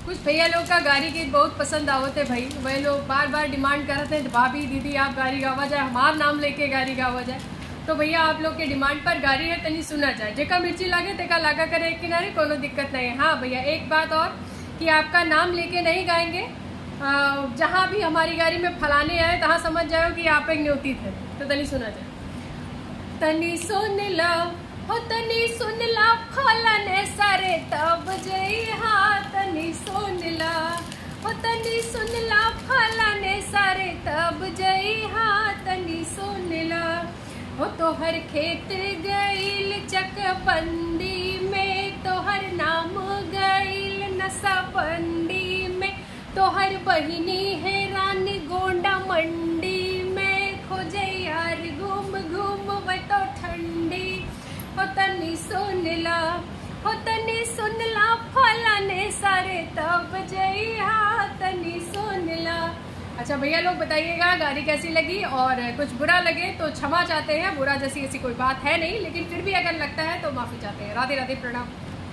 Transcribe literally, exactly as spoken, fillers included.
कुछ भैया लोग का गारी गीत बहुत पसंद आवत है भाई, वह लोग बार बार डिमांड करत हैं, "भाभी, दीदी, आप गारी गावा जाए, हमार नाम लेके गारी गावा जाए।" तो भैया, आप लोग के डिमांड पर गारी है, तनी सुना जाए। जेका मिर्ची लागे, तेका लागा करे एक किनारे, कोनो दिक्कत नहीं है। हाँ भैया, एक बात और कि आपका नाम लेके नहीं गाएंगे। अ, जहाँ भी हमारी गारी में फलाने आए, तहाँ समझ जाओ कि आप एक न्योती थे। तो तनी सुना जाए। तनी सुन ला, हो तनी सुन ला, फलाने सारे तब जई, हाँ, तनी सुन ला, हो तनी सुन ला, फलाने सारे तब जई, हाँ, तनी सुन ला। हो तोहर खेत गइल चकबंदी में, तोहर नाम गइल नशाबंदी में, तोहर बहिनी हैरान गोंडा मंडी में, खोजे यार घूम घूम वे तो ठंडी। हो तनी सुन ला, हो तनी सुन ला, फलाने सारे तब जई, हाँ, तनी सुन ला। अच्छा भैया लोग, बताइएगा गारी कैसी लगी, और कुछ बुरा लगे तो क्षमा चाहते हैं, बुरा जैसी ऐसी कोई बात है नहीं, लेकिन फिर भी अगर लगता है तो माफ़ी चाहते हैं। राधे राधे, प्रणाम।